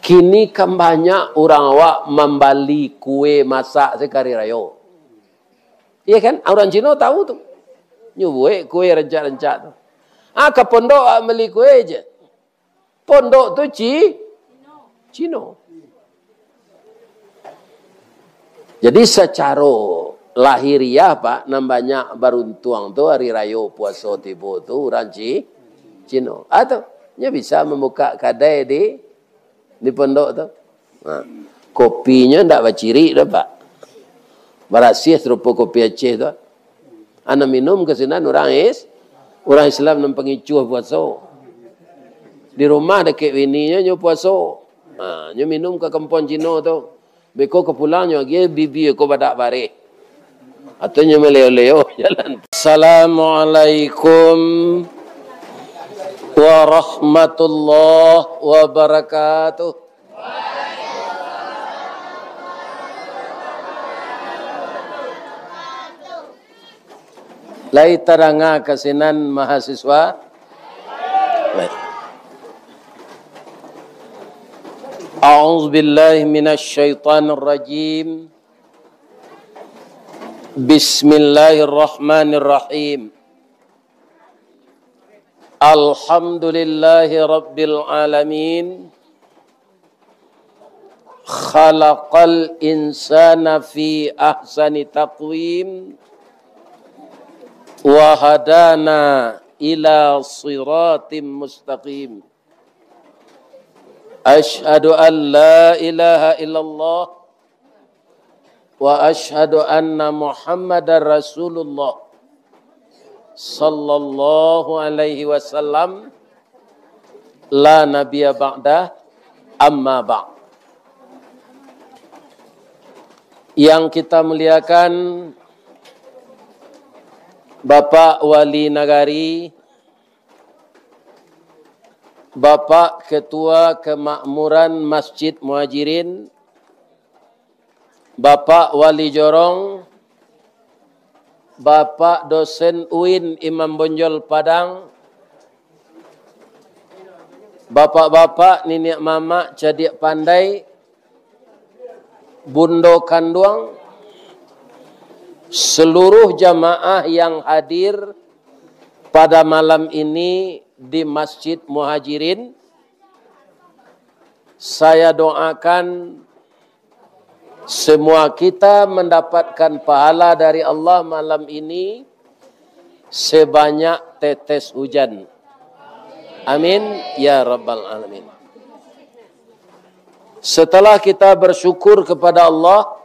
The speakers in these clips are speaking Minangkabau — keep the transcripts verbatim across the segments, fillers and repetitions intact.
Kini kan banyak urang awak mambali kue masak se ka ari rayo. Iyo kan? Urang Cino tahu tu. Nyo buek kue rancak-rancak tu. Ah, ka pondok awak mambali kue je. Pondok tu Ci-, Cino. Jadi, sacaro lahiriah, Pak, nan banyak baruntuang tu, ari rayo puaso tibo tu, urang Ci-, Cino. Ah, tu, nyo bisa mambukak kadai di, di pondok tu. Ha. Kopinyo ndak bacirik doh, Pak. Barasiah sarupo kopi Aceh tu. Anak minum ka sinan urang is-, urang Islam nan pangicuah puaso. Di rumah dakek bininyo, nyo puaso. Ha, nyo minum ka kampuang Cino tu. Beko ka pulang nyo agiah bibia ko badak bareh. Atau nyo maleo-leo jalan. Assalamualaikum warahmatullahi wabarakatuh. Lai tadanga ka sinan mahasiswa? Baik. A'udzubillahi minasyaitonirrajim. Bismillahirrahmanirrahim. Alhamdulillahi rabbil alamin. Khalaqal insana fi ahsani taqwim. Wa hadana ila siratim mustaqim. Asyhadu an la ilaha illallah wa asyhadu anna Muhammadar Rasulullah sallallahu alaihi wasallam, la nabiyya ba'dah, amma ba'd. Yang kita muliakan, Bapak Wali Nagari, Bapak Ketua Kemakmuran Masjid Muhajirin, Bapak Wali Jorong, Bapak Dosen uin Imam Bonjol Padang, bapak-bapak, niniak mamak, cadiak pandai, bundo kanduang, seluruh jamaah yang hadir pada malam ini di Masjid Muhajirin, saya doakan semua kita mendapatkan pahala dari Allah malam ini sebanyak tetes hujan. Amin ya rabbal alamin. Setelah kita bersyukur kepada Allah,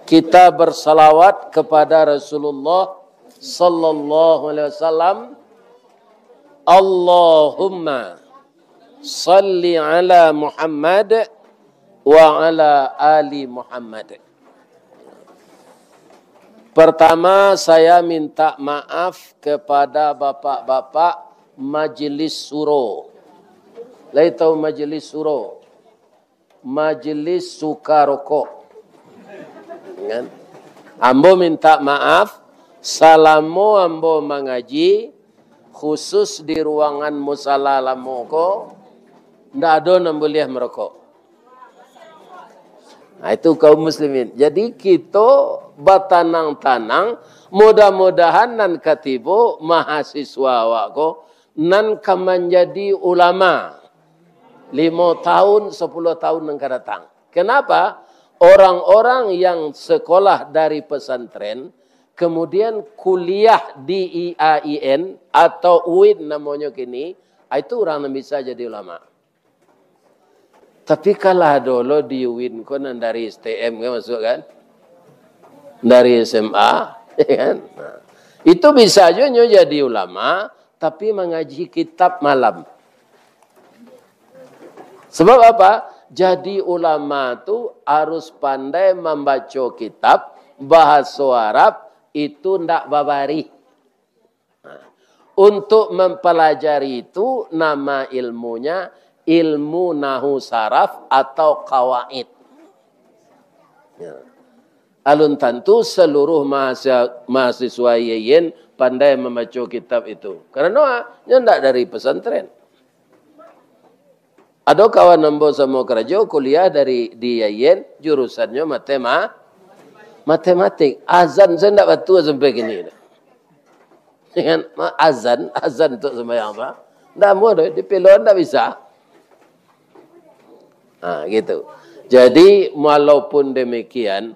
kita bersalawat kepada Rasulullah sallallahu alaihi wasallam. Allahumma salli ala Muhammad wa ala ali Muhammad. Pertama, saya minta maaf kepada bapak-bapak Majelis Suro. Lai tahu Majelis Suro? Majelis suka rokok. Kan? Ambo minta maaf, salamo ambo mangaji, khusus di ruangan musala lamo ko, ndak ado nan buliah marokok. Nah, itu kaum muslimin. Jadi, kito batanang-tanang, mudah-mudahan nan ka tibo mahasiswa awak ko, nan ka manjadi ulama limo tahun, sapuluah tahun nan ka datang. Kenapa? Orang-orang yang sekolah dari pesantren, kemudian kuliah di I A I N atau uin namonyo kini, ah, itu urang nan bisa jadi ulama. Tapi, kalah dolo di uin ko nan dari S T M kan masuk kan? Dari S M A, ya kan? Nah, itu bisa jo nyo jadi ulama, tapi mangaji kitab malam. Sebab apa? Jadi ulama tu harus pandai mambaco kitab, bahaso Arab, itu ndak babarih. Nah, untuk mempelajari itu, nama ilmunya ilmu nahu saraf atau qawaid. Ya. Alun tantu seluruh mahasiswa, mahasiswa I A I N pandai mambaco kitab itu. Karano, ah, nyo ndak dari pesantren. Ado kawan ambo samo karajo, kuliah dari, di I A I N, jurusannyo matema-, matematik. Azan sajo ndak batua sampai kini. Ya kan? Ma-, azan, azan tu sumbayang apa? Ndak amuah doh, di Pilo ndak bisa. Ha, gitu. Jadi, walaupun demikian,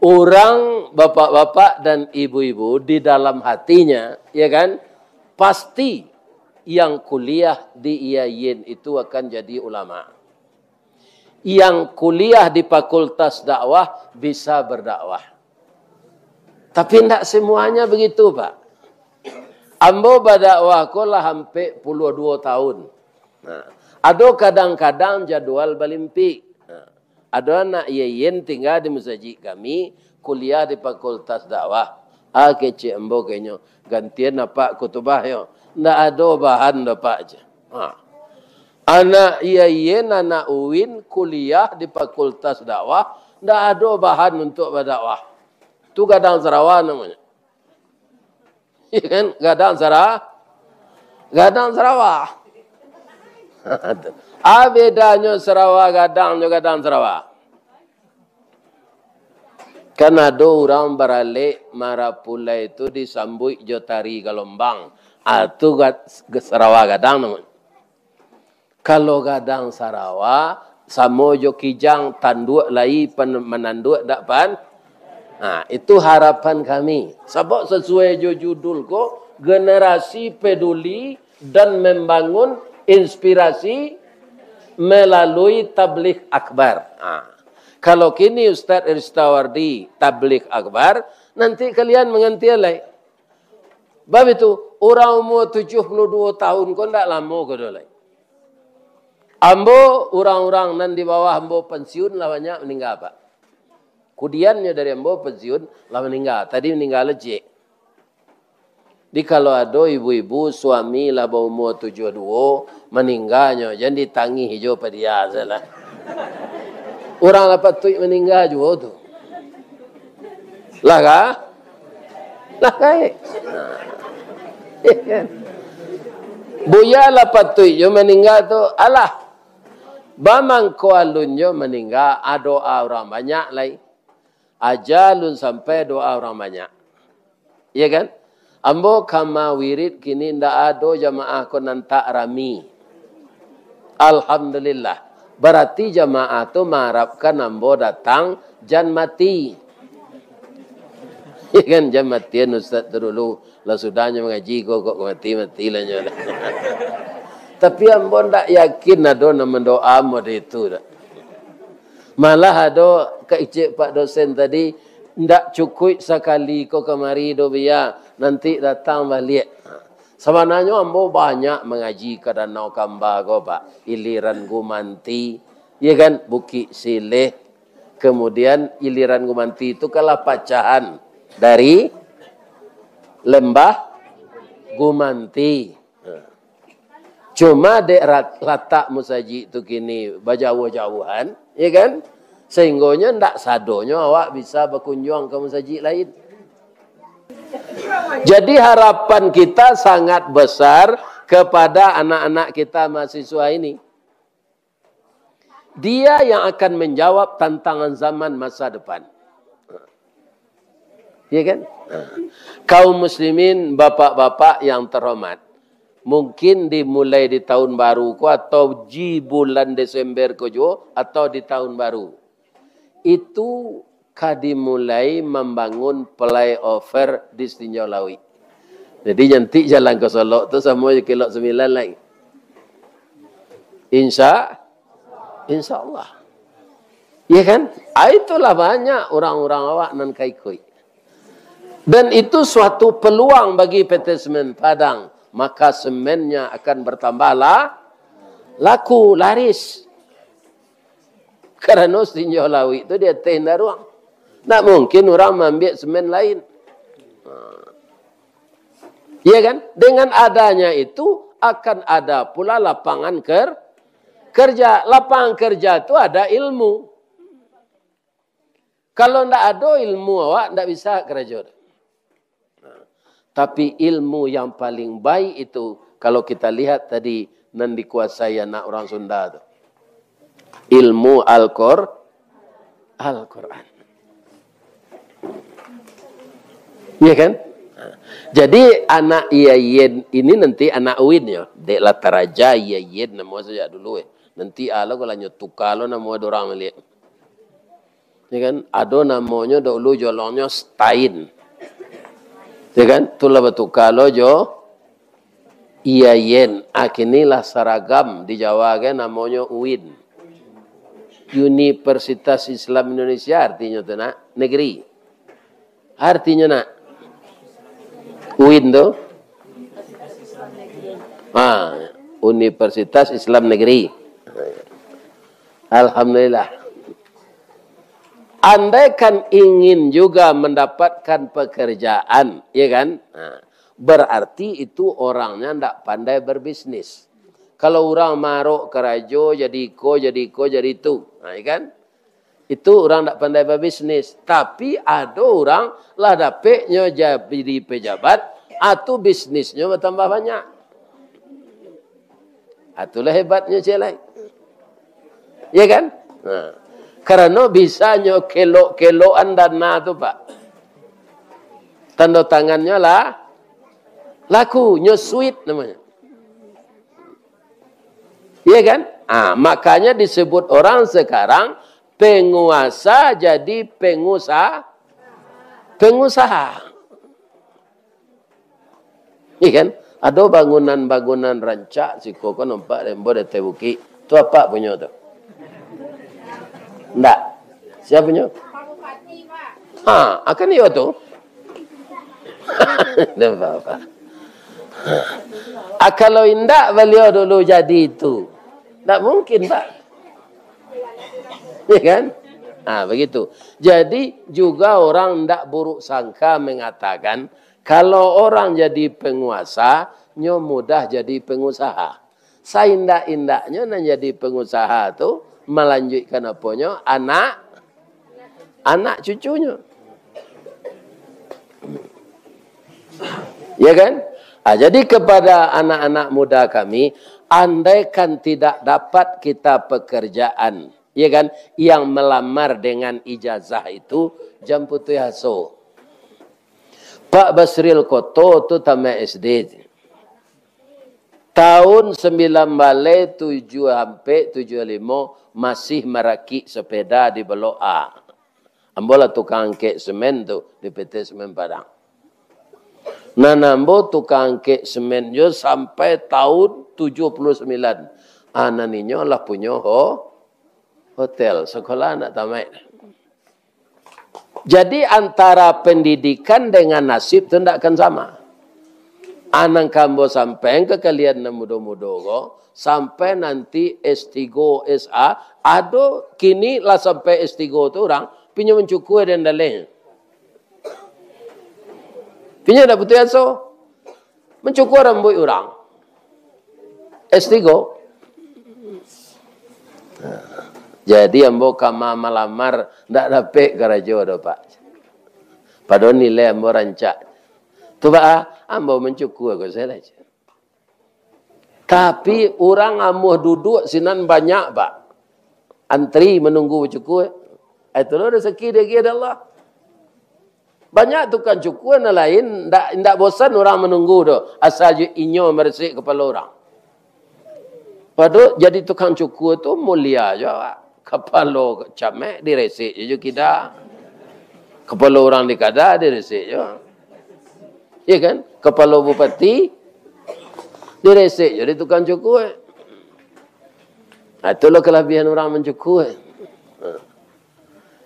orang bapak-bapak dan ibu-ibu di dalam hatinya, ya kan, pasti yang kuliah di I A I N itu akan jadi ulama. Yang kuliah di Fakultas Dakwah bisa berdakwah. Tapi ndak semuanya begitu, Pak. Ambo badakwah ko lah ampek puluah duo tahun. Nah, ado kadang-kadang jadwal balimpik. Nah, ado anak I A I N tingga di masajik kami, kuliah di Fakultas Dakwah. Ah, kecek ambo ka inyo, "Gantian apak khutubah yo." "Ndak ado bahan doh, Pak," jar. Ha. Anak I A I N, anak UIN, kuliah di Fakultas Dakwah, ndak ado bahan untuak badakwah. Tu gadang sarawa namonyo. Iya kan? Gadang sara-, gadang sarawa. Ah, bedanyo sarawa gadang jo gadang sarawa. Kan ado urang baralek marapulai tu disambuik jo tari galombang. Ah, tu gad-, sarawa gadang namonyo. Kalau gadang sarawa, samo jo kijang, tanduak lai pan-, mananduak dak pan? Nah, itu harapan kami. Sabab sasuai jo judul ko, generasi peduli dan membangun inspirasi melalui tabligh akbar. Nah, kalau kini Ustaz Ristawardi tabligh akbar, nanti kalian menggantian lai. Bab itu, urang umua tujuah puluah duo tahun ko ndak lamo ko doh lai. Ambo, urang-urang nan di bawah ambo pensiun lah banyak maningga, Pak. Kudiannyo dari ambo pensiun lah maningga. Tadi maningga lecek. Di kalau ado ibu-ibu, suami lah baumua tujuah duo, maningganyo, jan ditangih jo padia salah. Urang lah patuik maningga juo tu. Lah ka? Lah kaik. Buya lah patuik jo maningga tu, alah. Bamangko alun jo maningga, doa urang banyak lai. Aja alun sampai doa urang banyak. Iya kan? Ambo kama wirid kini ndak ado jamaah ko nan tak rami. Alhamdulillah. Barati jamaah tu maarapkan ambo datang jan mati. Iya kan? Jan matian ustaz tu dulu. Lah sudahnyo mangaji ko, kok mati, mati lah nyo. Tapi ambo ndak yakin ado nan mandoa model itu dak. Malah ado kecek Pak Dosen tadi, ndak cukuik sakali ko kamari do, biya nanti datang baliak. Sabananyo ambo banyak mangaji ka Danau Kamba ko, Pak. Iliran Gumanti, iya kan, Bukik Sileh. Kemudian iliran Gumanti itu kan lah pacahan dari Lembah Gumanti. Cuma dek rat-, latak musajik tu kini bajauah-jauahan, ya kan? Sehinggonyo ndak sadonyo awak bisa bakunjuang ka musajik lain. Jadi harapan kita sangat besar kepada anak-anak kita mahasiswa ini. Dia yang akan menjawab tantangan zaman masa depan. Ya kan? Nah, kaum muslimin, bapak-bapak yang terhormat, mungkin dimulai di tahun baru ko atau di bulan Desember ko juo atau di tahun baru, itu ka dimulai mambangun flyover di Sitinjau Lauik. Jadi, nanti jalan ka Solok tu samo jo Kilok Sambilan lai. Insya, insya Allah. Ya kan? Ah, itulah banyak urang-urang awak nan ka ikuik. Dan itu suatu peluang bagi P T Semen Padang. Maka semennya akan bertambah la-, laku, laris. Karano Sitinjau Lauik tu di ateh indaruang. Ndak mungkin urang maambiak semen lain. Ha. Iya kan? Dengan adanya itu, akan ada pula lapangan ker-, kerja. Lapangan kerja tu ada ilmu. Kalau ndak ado ilmu, awak ndak bisa karajo. Nah, tapi ilmu yang paling baik itu, kalau kita lihat tadi, nan dikuasai anak urang Sunda tu. ilmu Al-Qur-, Al-Quran. Iya kan? Jadi, anak Yayen ini nanti anak Uin yo. Dek lah taraja Yayen namo sajak dulu, eh. Nanti alo kalau nyo tuka lo namo dorang baliak. Ya kan? Ado namonyo dahulu jolongnyo Stain. Ya kan? Itulah batuka lo jo Yayen. Ah, kini lah saragam di Jawa kan namonyo Uin. Universitas Islam Indonesia artinyo tu nak, negeri. Artinyo nak, Uin tu. Ha, Universitas Islam Negeri. Alhamdulillah. Andaikan ingin juga mendapatkan pekerjaan, ya kan? Nah, berarti itu orangnya ndak pandai berbisnis. Kalau urang marok karajo, jadi iko, jadi iko, jadi itu. Nah, ya kan? Itu urang ndak pandai berbisnis. Tapi ado urang lah dapeknyo jadi pejabat, atu bisnisnyo bertambah banyak. Itulah hebatnyo ciek lai. Ya kan? Nah. Karano bisanyo kelok-kelokan dana tu, Pak. Tando tangannyo lah laku, nyo suit namonyo. Ya kan? Ah, makanya disebut orang sekarang penguasa jadi pengusaha. Pengusaha. Iya kan? Ado bangunan-bangunan rancak siko ko nampak di ateh bukik. Tu apak punyo tu? Ndak. Sia punyo? Ha, akan iyo tu. Ndak apa-apa. Ah, kalau indak baliau dulu jadi itu, ndak mungkin, Pak. Ya kan? Ah, begitu. Jadi, juga orang ndak buruk sangka mengatakan, kalau orang jadi penguasa, nyo mudah jadi pengusaha. Saindak-indaknyo nan jadi pengusaha tu, malanjuikkan aponyo, anak, anak cucunyo. Ya kan? Ah, jadi kepada anak-anak muda kami, andaikan tidak dapat kita pekerjaan, ya kan, yang melamar dengan ijazah itu, jan putuih aso. Pak Basril Koto tu tamat S D. Tahun sambilan baleh tujuah ampek, tujuah limo, masih marakik sepeda di Blok A. Ambo lah tukang angkek semen tu di P T Semen Padang. Nan ambo tukang angkek semen jo sampai tahun tujuah puluah sambilan. Ah, nan inyo lah punyo ho-, hotel, sekolah ndak tamaik. Jadi, antara pendidikan dengan nasib tu ndak akan sama. Ah, nan ka ambo sampaikan ka kalian nan mudo-mudo ko, sampai nanti S tigo, S A, ado kini lah sampai S tigo tu urang, pinyo mancukua den daleh. Pinyo ndak putuih aso. Mancukua rambuik urang. S tigo. Jadi, ambo kama malamar, ndak dapek karajo doh, Pak. Padahal nilai ambo rancak. Tu, Pak, ah, ambo mancukua ko sajo. Tapi, urang amuah duduak sinan banyak, Pak. Antri manunggu bacukua. Itu lo rezeki dari Allah. Banyak tukang cukua nan lain, ndak, ndak bosan urang manunggu tu, asal jo inyo maresek kapalo urang. Pado jadi tukang cukua tu mulia jo, kapalo camek diresek jo kida. Kapalo urang di kada diresek jo. Iya kan? Kapalo bupati diresek jo di tukang cukua. Nah, itulah kalabiahan urang mancukua.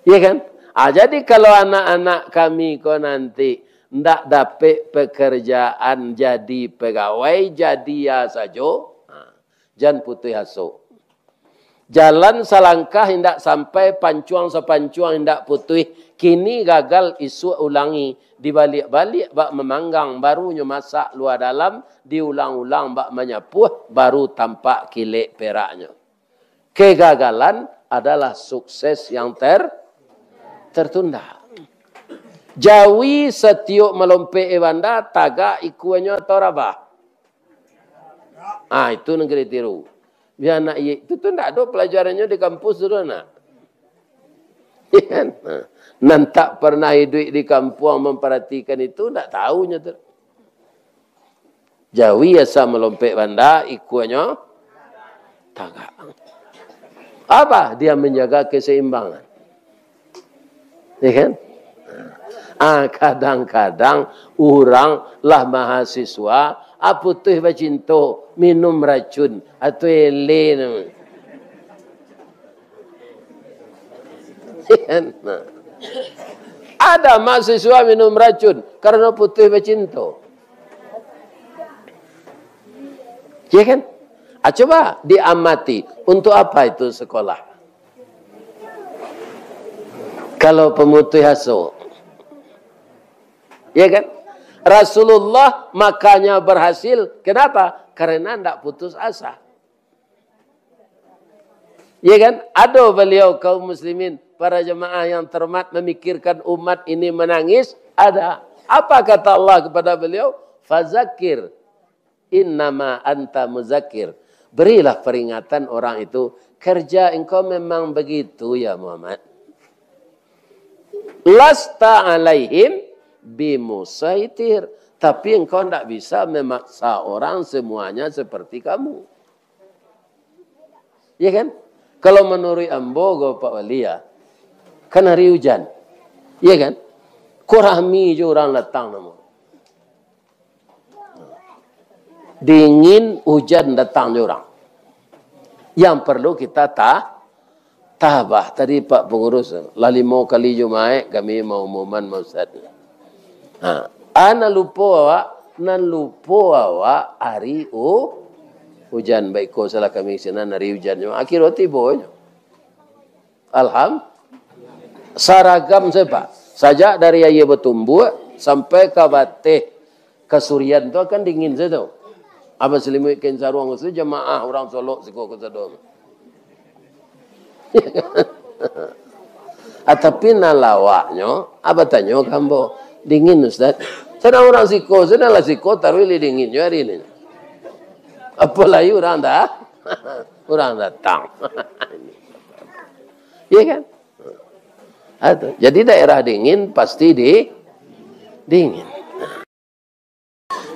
Iya kan? Ah, jadi kalau anak-anak kami ko nanti ndak dapek pekerjaan jadi pegawai, jadi ya sajo, ah, jan putuih aso. Jalan salangkah indak sampai, pancuang sapancuang indak putuih, kini gagal isuak ulangi, dibaliak-baliak bak mamanggang, barunyo masak lua dalam, diulang-ulang bak manyapuah, baru tampak kilek peraknyo. Kegagalan adalah sukses yang ter-, tertunda. Jawi satiok malompek e banda, tagak ikuanyo atau rabah? Ah, itu nan ka ditiru. Bia anak iyek tu, tu ndak ado pelajarannyo di kampus tu, nak. Iya kan? Nah, nan tak pernah iduik di kampuang memperhatikan itu, ndak tahu nyo tu. Jawi asa malompek banda, ikuanyo tagak. Apa? Dia menjaga keseimbangan. Ya kan? Ah, kadang-kadang urang lah mahasiswa, ah, putuih bacinto, minum racun, atau ele namanya. Ya kan? Nah. Ada mahasiswa minum racun karena putuih bacinto. Ya kan? Ah, coba diamati, untuk apa itu sekolah? Kalau pemutuih aso. Ya kan? Rasulullah makanya berhasil. Kenapa? Karena ndak putus asa. Ya kan? Ado beliau, kaum muslimin, para jemaah yang terhormat, memikirkan umat ini menangis. Ada. Apa kata Allah kepada beliau? Fazakir. Innama anta muzakir. Berilah peringatan orang itu. Kerja engkau memang begitu, ya Muhammad. Lasta alaihim bimusaitir. Tapi engkau ndak bisa memaksa orang semuanya seperti kamu. Ya kan? Kalau menurut ambo, ko Pak Wali, ya, kan hari hujan. Ya kan? Ko rami jo urang datang namo. Dingin, hujan, datang jo urang. Yang perlu kita ta-, tabah. Tadi Pak Pengurus, lah limo kali Jumaik kami maumuman, Ustaz. Ha. Ah, nan lupo awak, nan lupo awak ari u-, hujan. Baiko salah kami sinan ari hujan. Akhirnyo tibo nyo. Alham-, saragam sajo, Pak. Sajak dari aia batumbuak sampai ka bateh kasurian tu kan dingin sajo tu. Apo salimuik kain saruang tu jamaah urang Solok siko kasado. Ah, tapi nan lawaknyo, ah, batanyo ka ambo, "Dingin, Ustaz?" Sadang urang siko, sadang lah siko, taruih lai dinginnyo ari ni. Apo lai urang da-, urang datang. Iya kan? Ah, tu. Jadi daerah dingin pasti di-, dingin.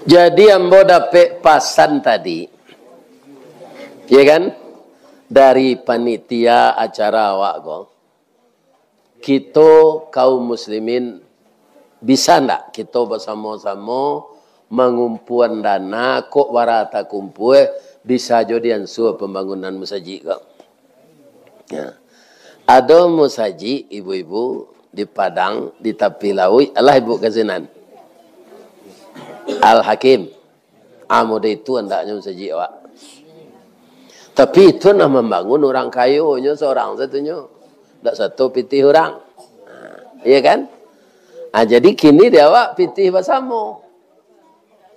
Jadi ambo dapek pasan tadi, ya kan, dari panitia acara awak ko, kito kaum muslimin bisa ndak kito basamo-samo mangumpuan dana, kok bara takumpua, bisa jo diansua pambangunan musajik ko. Ya. Ado musajik ibu-ibu di Padang, di tapi lauik, alah ibu ka sinan. Al-Hakim. Ah, model itu andaknyo musajik awak. Tapi itu nan mambangun urang kayo, nyo sorang satunyo. Ndak sato pitih urang. Ah, iya kan? Ah, jadi kini di awak pitih basamo.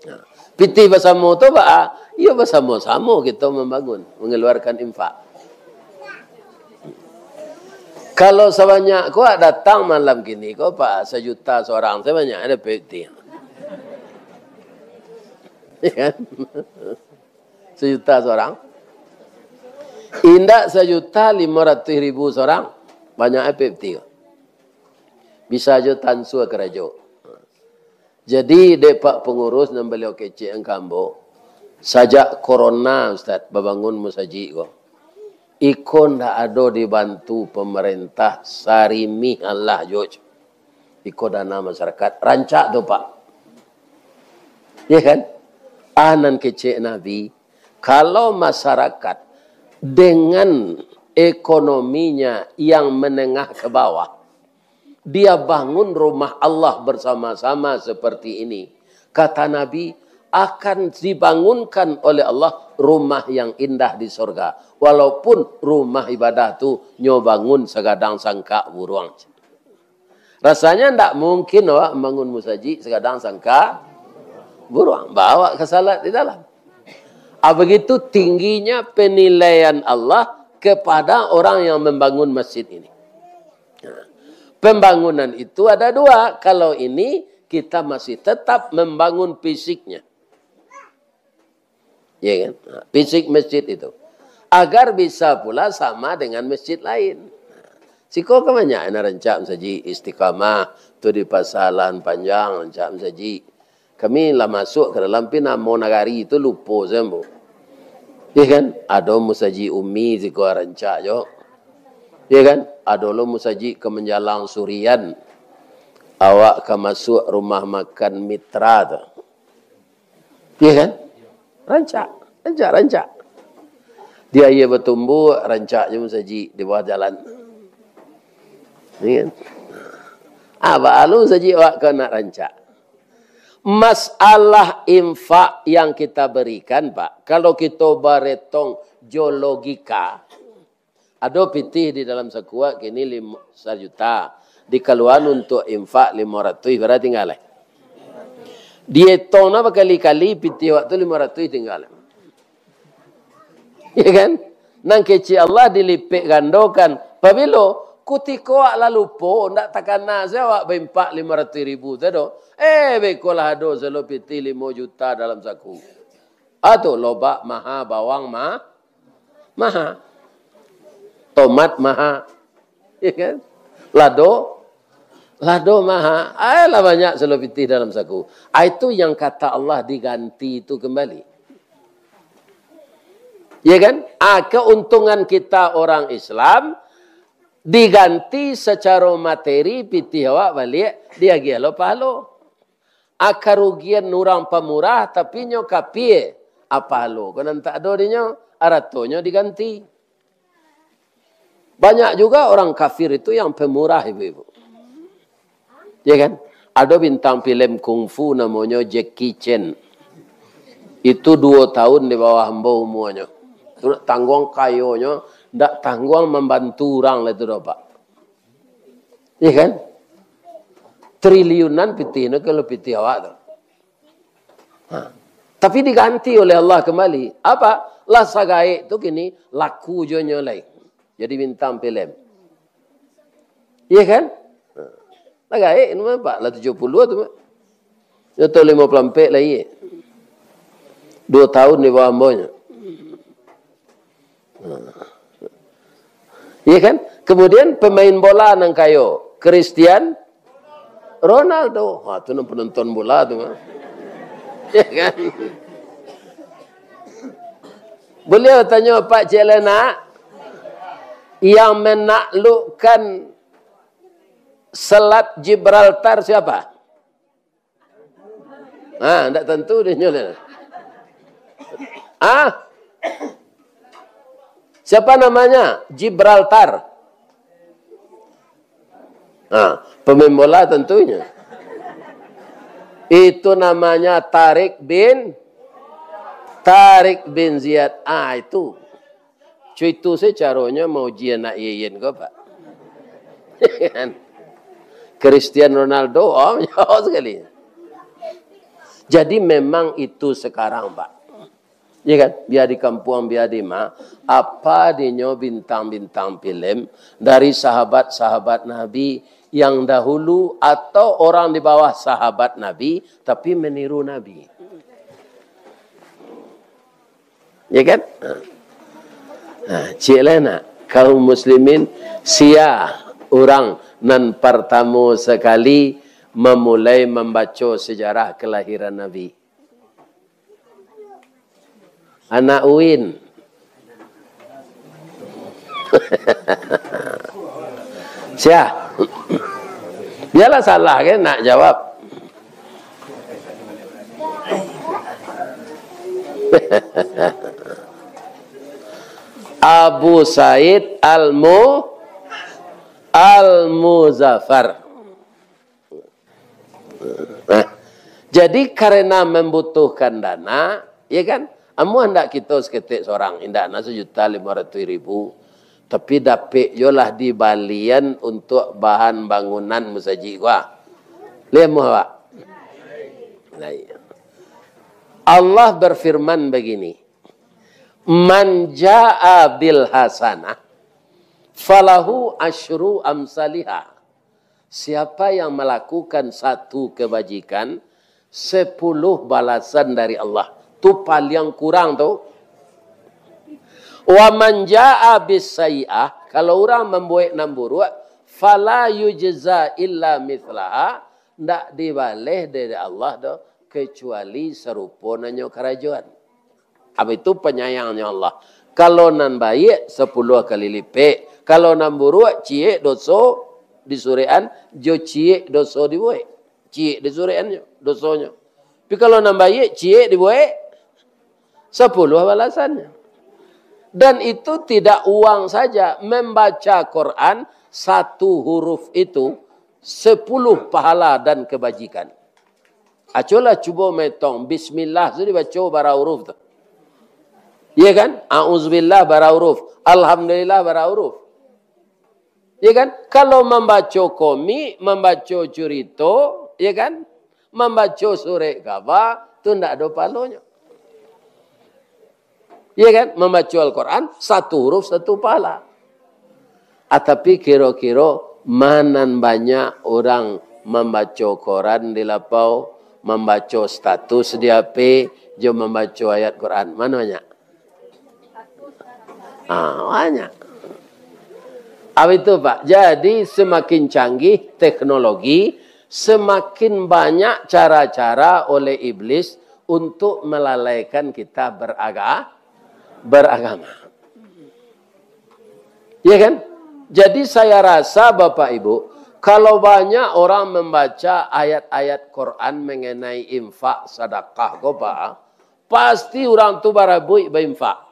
Nah, pitih basamo tu baa? Iyo, basamo-samo kito mambangun, mangaluarkan infak. Kalau sabanyak ko datang malam kini ko, Pak, sajuta sorang, sabanyak ado pitih. Ya kan? Sajuta sorang. Indak sajuta limo ratuih ribu sorang, banyak pitih. Bisa jo tansua karajo. Jadi, dek Pak Pangurus nan baliau kecek an ka ambo, sajak korona, Ustaz, babangun musajik ko, iko ndak ado dibantu pamarentah sarimih alah juo. Iko dana masyarakat, rancak tu, Pak. Ya kan? Ah, nan kecek Nabi, kalau masyarakat dengan ekonominya yang menengah ke bawah, dia bangun rumah Allah bersama-sama seperti ini. Kata Nabi, akan dibangunkan oleh Allah rumah yang indah di sorga. Walaupun rumah ibadah tu nyo bangun sagadang sangkak buruang. Rasanya ndak mungkin awak bangun musajik sagadang sangkak buruang. Bawa ka salat di dalam. Ah, begitu tingginya penilaian Allah kepada orang yang membangun masjid ini. Pembangunan itu ada dua. Kalau ini, kita masih tetap membangun fisiknya. Ya kan? Nah, fisik masjid itu. agar bisa pula sama dengan masjid lain. Siko kan banyak nan rancak masajik, Istiqamah tu di Pasa Lahan Panjang, rancak masajik. Kami lah masuk ka dalam, pi namo nagari tu lupo sajo. Iyo kan? Ado Musajik Umi siko rancak jo. Iyo kan? Ado lo musajik ka manjalang Surian. Awak ka masuk rumah makan Mitra tu. Iyo kan? Rancak, rancak, rancak. Di Aia Batumbuak, rancak jo musajik di bawah jalan. Iyo kan? Ah, baa lo musajik awak ka nak rancak. Masalah infak yang kita berikan, Pak, kalau kito baretong jo logika, ado pitih di dalam saku kini lim-, sajuta, dikaluan untuak infak limo ratuih, bara tingga lai? Dietong nah bakali-kali, pitih awak tu limo ratuih tingga lai. Iyo kan? Nan kecek Allah dilipek gandokan. Pabilo? Kutiko awak lah lupo, ndak takana se awak bainfak limo ratuih ribu tu do. Eh, beko lah ado salo pitih limo juta dalam saku. Ah, tu, lobak maha, bawang ma-, maha. Tomat maha. Iyo kan? Lado, lado maha. Ah, lah banyak salo pitih dalam saku. Ah, itu yang kata Allah diganti itu kembali. Iyo kan? Ah, keuntungan kita orang Islam diganti sacaro materi, pitih awak baliak, diagiah lo pahalo. Ah, karugian urang pamurah, tapi nyo kapie. Ah, pahalo ko nan tak ado dinyo, aratonyo diganti. Banyak juga orang kafir itu yang pemurah, ibu-ibu. Iyo kan? Ado bintang filem kungfu namonyo Jackie Chan. Itu duo tahun di bawah ambo umuanyo. Tu ndak tangguang kayonyo, ndak tangguang mambantu urang lah tu doh, Pak. Iyo kan? Triliunan pitih no kalau pitih awak tu. Ha. Tapi diganti oleh Allah kembali. Apa? Lah sagaek tu kini laku jo nyo lai. Jadi bintang filem. Iyo kan? Ha. Lah gaek, nampak lah tujuh puluh tu, Mak. Nyo tahun limo puluah ampek lahia. Duo tahun di bawah ambo nyo. Nah. Iyo kan? Kemudian pemain bola nan kayo, Cristian Ronaldo. Ha, tu nan penonton bola tu, Mak. Iyo kan? Baliau tanyo, Pak, cek lai nak, yang menaklukkan Selat Gibraltar siapa? Ah, ndak tantu deh nyo lah. Ah? Siapa namanya? Gibraltar. Ah, pemain bola tentunya. Itu namanya Tarik bin, Tarik bin Ziyad. Ah, itu. Cuitu se caronyo mauji anak Yeyen ko, Pak. Kan? Cristiano Ronaldo, oh, jauh sekali. Jadi memang itu sekarang, Pak. Ya kan? Bia di kampuang, bia di ma, apa dinyo bintang-bintang filem dari sahabat-sahabat Nabi yang dahulu atau orang di bawah sahabat Nabi, tapi meniru Nabi. Ya kan? Ha. Ha, cik lah nak. Kaum muslimin, sia urang nan partamo sakali mamulai mambaco sajarah kalahiran Nabi? Anak Uin. Sia? Bialah salah kan nak jawab. Abu Said Al-Mu-, Al-Muzaffar. Nah, jadi karena membutuhkan dana, ya kan? Amuah ndak kito saketek sorang, indak nah sajuta limo ratuih ribu, tapi dapek jo lah dibalian untuak bahan bangunan musajik ko. Lai amuah, Pak? Lai. Allah berfirman begini, "Man jaa bil hasanah, falahu asyru amsaliha." Siapa yang melakukan satu kebajikan, sepuluh balasan dari Allah. Tu paliang kurang tu. Wa man jaa bis sayyi'ah, kalau urang mambuek nan buruak, fala yujza illa mithlaha, ndak dibaleh dek Allah doh, kecuali sarupo nan nyo karajoan. Apa itu panyayangnyo Allah? Kalau nan baiak, sapuluah kali lipek. Kalau nan buruak, ciek doso disurekan, jo ciek doso dibuek. Ciek disurekannyo, dosonyo. Tapi kalau nan baiak, ciek dibuek, sapuluah balasannyo. Dan itu tidak uang saja. Membaca Quran, satu huruf itu, sepuluh pahala dan kebajikan. Acolah cubo metong, bismillah tu dibaco bara huruf tu. Iya kan? Auzubillah bara huruf. Alhamdulillah bara huruf. Ya kan? Kalau mambaco komik, mambaco curito, ya kan? Mambaco surek kaba, tu ndak ado pahalonyo. Ya kan? Mambaco Al-Quran, satu huruf, satu pahala. Ah, tapi kiro-kiro, ma nan banyak urang mambaco koran di lapau, mambaco status di H P, jo mambaco ayat Quran? Ma nan banyak? Ah, banyak. Apa itu, Pak? Jadi, semakin canggih teknologi, semakin banyak cara-cara oleh iblis untuk melalaikan kita beraga-, beragama. Ya kan? Jadi, saya rasa, Bapak Ibu, kalau banyak orang membaca ayat-ayat Quran mengenai infak, sadakah ko, Pak, pasti urang tu barabuik bainfak.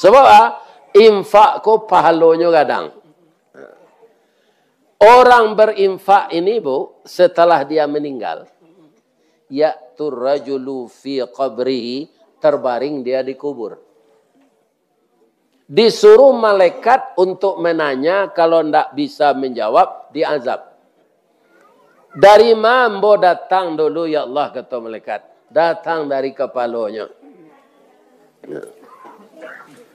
Sabab, ah, infak ko pahalonyo gadang. Orang berinfak ini, Bu, setelah dia meninggal, ya'tur rajulu fi qabrihi, terbaring dia di kubur. Disuruh malaikat untuk menanya, kalau ndak bisa menjawab, diazab. "Dari ma ambo datang dulu, ya Allah?" kato malaikat. "Datang dari kapalonyo."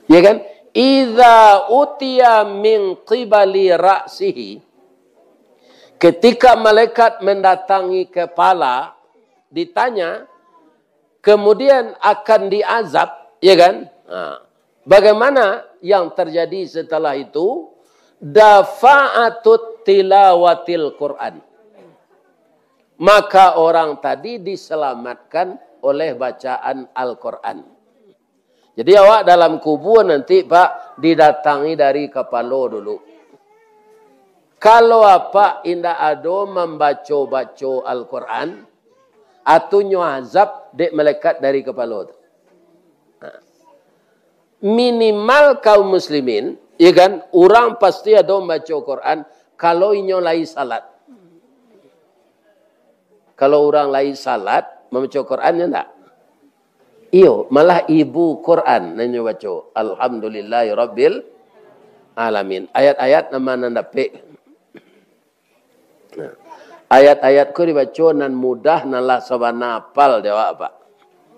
Ya kan? "Idza utiya min qibali ra'sihi." Ketika malaikat mendatangi kepala, ditanya, kemudian akan diazab, ya kan? Ha. Bagaimana yang terjadi setelah itu? Dafa'atut tilawatil Quran. Maka orang tadi diselamatkan oleh bacaan Al-Quran. Jadi, awak dalam kubur nanti, Pak, didatangi dari kapalo dulu. Kalau apak indak ado mambaco-baco Al-Quran, atunyo azab dek malaikat dari kapalo tu. Ha. Minimal kaum muslimin, ya kan, urang pasti ado mambaco Quran kalau inyo lai salat. Kalau urang lai salat, mambaco Quran, ya ndak? Iyo, malah ibu Quran nan inyo baco. Alhamdulillahirabbil alamin. Ayat-ayat nan ma nan dapek? Nah, ayat-ayat ko dibaco nan mudah, nan lah sabana apal di awak, Pak.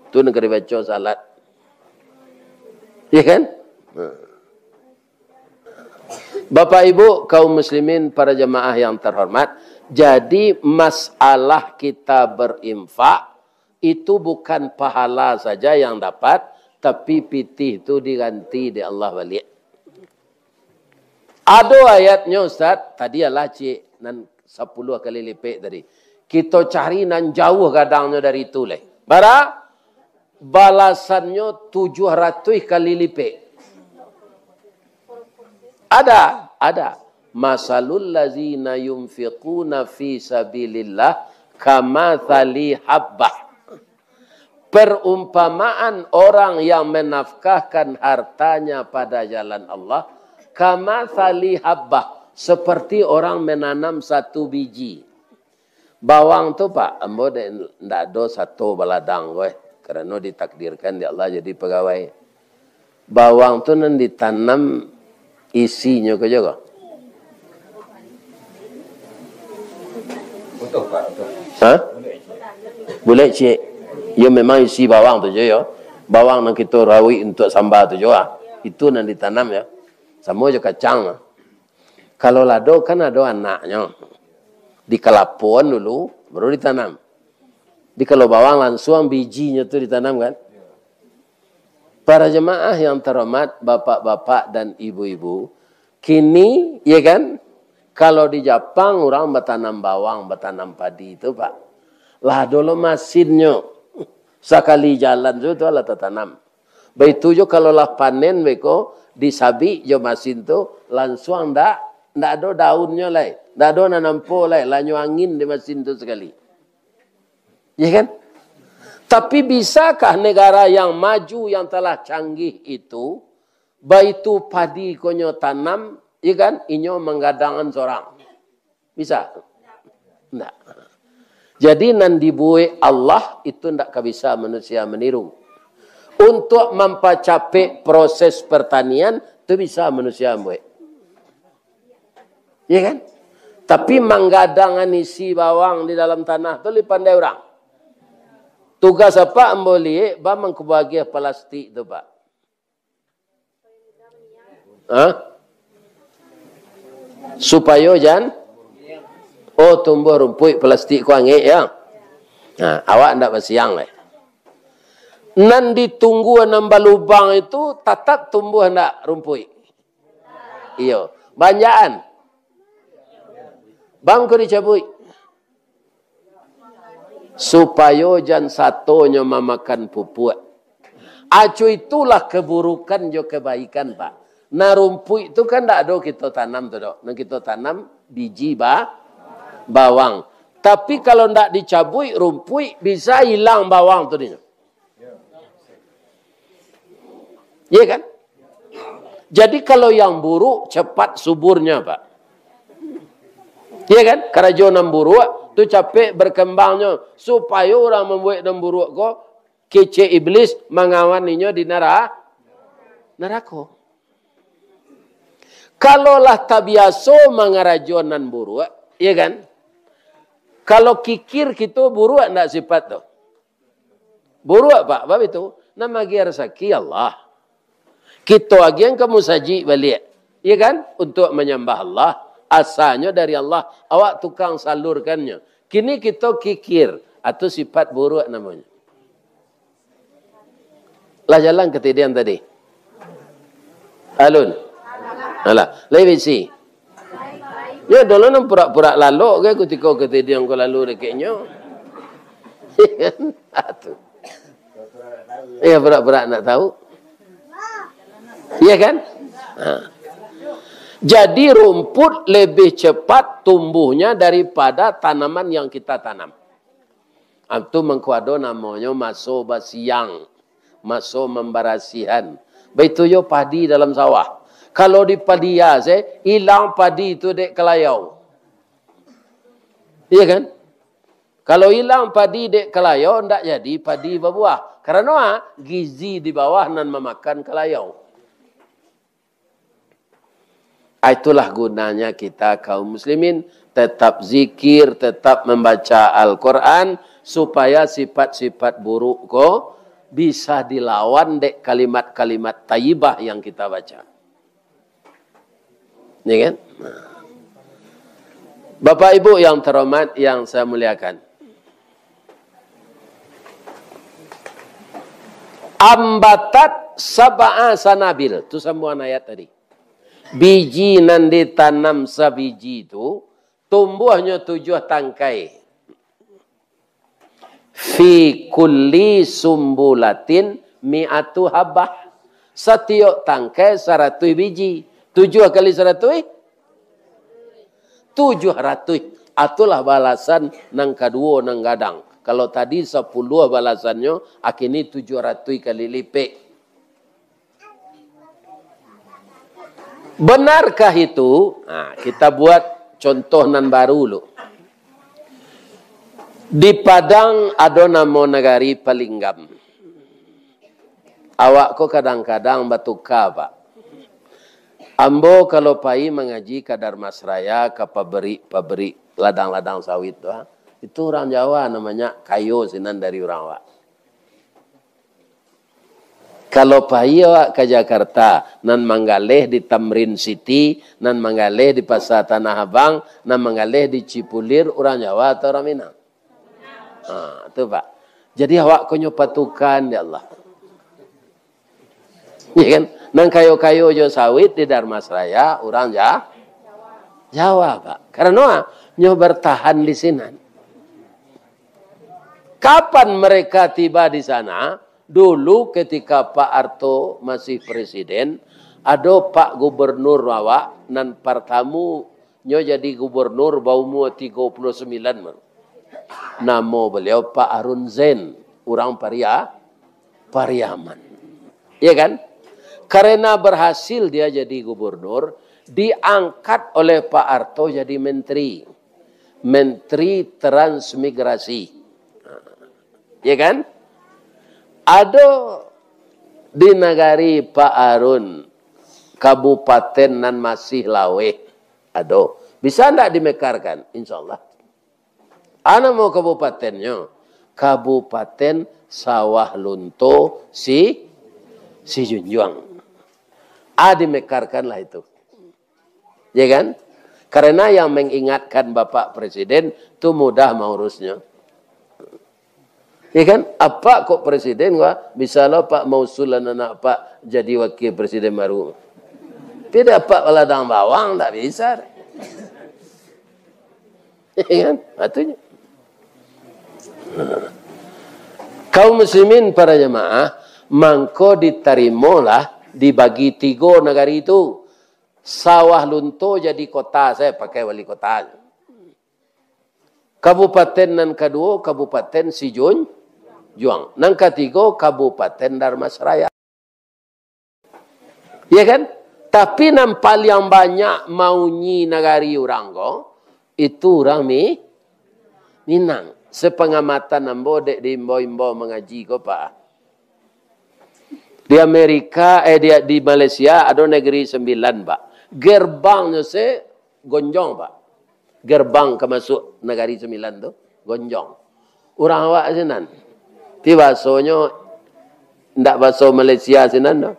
Tu nan ka dibaco salat. Iya kan? Nah. Bapak Ibu, kaum muslimin, para jamaah yang terhormat, jadi masalah kita berinfak, itu bukan pahala saja yang dapat, tapi pitih tu diganti dek Allah baliak. Ado ayatnyo, Ustaz, tadi alah ciek nan sapuluah kali lipek tadi. Kito cari nan jauah gadangnyo dari itu lai. Bara? Balasannyo tujuah ratuih kali lipek. Ada, ada. "Masalul lazina yunfiquna fi sabilillah kamathali habbah." Perumpamaan orang yang menafkahkan hartanya pada jalan Allah, kamathali habbah, seperti orang menanam satu biji. Bawang tu, Pak, ambo dek ndak ado sato baladang ko, eh, karano ditakdirkan dek Allah jadi pagawai. Bawang tu nan ditanam isinyo ko jo ko? Utuh, Pak, utuh. Ha? Bulek ciek. Yo, memang isi bawang tu jo, yo. Bawang nan kito rawik untuak samba tu jo, ah. Itu nan ditanam, yo. Samo jo kacang, ah. Kalau lado kan ado anaknyo. Dikalapoan dulu, baru ditanam. Jadi kalau bawang langsuang bijinyo tu ditanam kan. Para jemaah yang terhormat, bapak-bapak dan ibu-ibu, kini, ya kan, kalau di Japang urang batanam bawang, batanam padi tu, Pak. Lah ado lo masinnyo. Sakali jalan tu, tu lah tatanam. Baitu jo kalau lah panen beko, disabik jo masin tu, lansuang ndak, ndak ado daunnyo lai, ndak ado nan nampo lai, lah nyo angin di masin tu sakali. Ya kan? Tapi bisakah negara yang maju, yang telah canggih itu, baitu padi ko nyo tanam, ya kan, inyo manggadangan sorang? Bisa? Ndak. Jadi, nan dibuek Allah itu ndak ka bisa manusia maniru. Untuk mampacapek proses pertanian, tu bisa manusia buek. Ya kan? Tapi manggadangan isi bawang di dalam tanah tu lai pandai urang. Tugas apak ambo liek, ba mangkubagiah plastik tu, Pak. Ha? Supayo jan, oh, tumbuah rumpuik, plastik ko angek, ya. Nah, awak ndak basiang lai. Nan ditunggu nan balubang itu tatap tumbuah ndak rumpuik? Iyo, banjaan. Bang ko dicabuik. Supayo jan satonyo mamakan pupuak. Aco itulah keburukan jo kebaikan, Pak. Nah, rumpuik tu kan ndak ado kito tanam tu, dok. Nan kito tanam biji ba-, bawang. Tapi kalau ndak dicabuik rumpuik, bisa ilang bawang tu dinyo. Iya kan? Jadi kalau yang buruk, cepat suburnya, Pak. Iya kan? Karajo nan buruak tu capek berkembangnyo, supayo urang mambuek nan buruak ko, kecek iblis mangawan inyo di nara-, narako. Kalau lah tabiaso mangarajo nan buruak, iya kan? Kalau kikir kito buruak ndak sifat tu? Buruak, Pak, bab itu. Nan maagiah rasaki Allah. Kito agiah ka musajik baliak. Iya kan? Untuk manyambah Allah. Asanyo dari Allah. Awak tukang salurkannyo. Kini kito kikir. Atau sifat buruak namonyo. Lah jalan katidiang tadi? Alun. Alah, lai bisi. Nyo dulu nan purak-purak lalok ka kutiko katidiang ko lalu dakeknyo. Iya kan? Ah, tu. Iya, purak-purak ndak tahu. Iya kan? Ha. Jadi rumput lebih cepat tumbuhnya daripada tanaman yang kita tanam. Ah, tu mangko ado namonyo maso basiang, maso mambarasihan. Baitu jo padi dalam sawah. Kalau dipadiah se, ilang padi tu dek kalayau. Iya kan? Kalau ilang padi dek kalayau, ndak jadi padi babuah. Karano, ah, gizi di bawah nan mamakan kalayau. Ah, itulah gunanya kita kaum muslimin tetap zikir, tetap membaca Al-Quran, supaya sifat-sifat buruk ko bisa dilawan dek kalimat-kalimat thayyibah yang kita baca. Ya kan? Bapak Ibu yang terhormat, yang saya muliakan. Ambatat sab'a sanabil. Tu sambuangan ayat tadi. Biji nan ditanam sabiji tu, tumbuahnyo tujuah tangkai. Fi kulli sumbulatin mi'atu habah. Satiok tangkai saratuih biji. Tujuah kali saratuih? Tujuah ratuih. Itulah balasan nan kaduo nan gadang. Kalau tadi sapuluah balasannyo, kini tujuah ratuih kali lipek. Benarkah itu? Nah, kita buat contoh nan baru lu. Di Padang ado namo nagari Palinggam. Awak ko kadang-kadang batuka, Pak. Ambo kalau pai mangaji ka Dharmasraya, ka pabrik-pabrik ladang-ladang sawit tu, ah, itu urang Jawa namonyo kayo sinan dari urang awak. Kalau pai awak ka Jakarta, nan manggaleh di Tamrin City, nan manggaleh di Pasar Tanah Abang, nan manggaleh di Cipulir, urang Jawa atau urang Minang? Ha, tu, Pak. Jadi, awak ko nyo patukan, ya Allah. Ya kan? Nan kayo-kayo jo sawit di Dharmasraya, urang Ja-, Jawa, Pak. Karano, ah, nyo bertahan di sinan. Kapan mereka tiba di sana? Dulu ketika Pak Harto masih presiden, ado Pak Gubernur awak nan partamu nyo jadi gubernur baumua tigo puluah sambilan baru. Namo beliau Pak Harun Zain, urang Paria-, Pariaman. Ya kan? Karena berhasil dia jadi gubernur, diangkat oleh Pak Harto jadi menteri. Menteri Transmigrasi. Ya kan? Ado di nagari Pak Harun, kabupaten nan masih laweh. Ado. Bisa ndak dimekarkan? Insya Allah. A namo kabupatennyo? Kabupaten Sawah Lunto Si-, Sijunjuang. A dimekarkanlah itu. Ya kan? Karena yang mengingatkan Bapak Presiden tu mudah maurusnyo. Ya kan? Apak kok presiden, wah, bisa lo Pak mausulan anak Apak jadi wakil presiden baru. Tidak, Apak baladang bawang, tak bisa. Ya kan? Maksudnya. Kaum muslimin para jamaah, mangko ditarimolah dibagi tigo nagari tu. Sawah Lunto jadi kota, saya pakai wali kota. Kabupaten nan kaduo, Kabupaten Sijunjuang. Nan katigo, Kabupaten Dharmasraya. Ya kan? Tapi nan paliang banyak maunyi nagari urang ko, itu urang Mi-, Minang. Sepengamatan ambo dek diimbau-imbau mangaji ko, Pak. Di Amerika, eh, di, di Malaysia ado negeri sembilan, Pak. Gerbangnyo se gonjong, Pak. Gerbang ka masuak nagari sembilan tu, gonjong. Urang awak sinan. Ti bahasonyo ndak bahaso Malaysia sinan doh.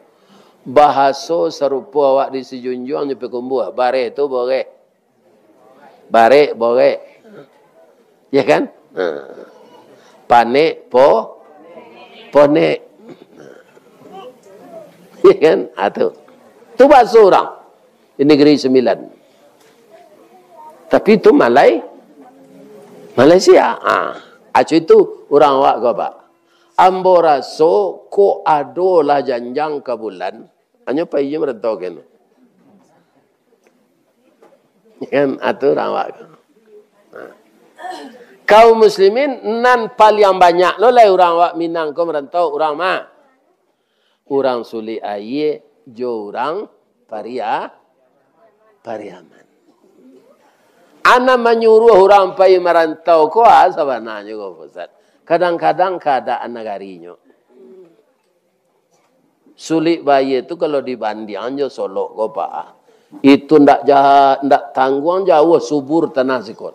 Bahaso sarupo awak di Sijunjuang jo Payakumbuah. Bareh tu boreh. Barek, borek. Ya kan? Ha. Panek, po-, ponek. Ya kan? Ha, tu. Tu bahaso urang di Negeri Sembilan. Tapi tu Malai-, Malaysia. Ha. Aco itu urang awak ko, Pak. Ambo raso, kok ado lah janjang ka bulan, anyo pai je marantau keno. Kan, atu urang awak. Nah. Kaum muslimin nan paliang banyak lo lai urang awak Minang ko marantau, urang ma? Urang Sulik Aia jo urang Paria-, Pariaman. Anak manyuruah urang pai marantau ko, ah, sabananyo ko, Ustaz. Kadang-kadang kaadaan nagarinyo. Sulik Baia tu kalau dibandiang jo Solok ko, Pak, itu ndak ja-, ndak tangguang jauah subur tanah siko.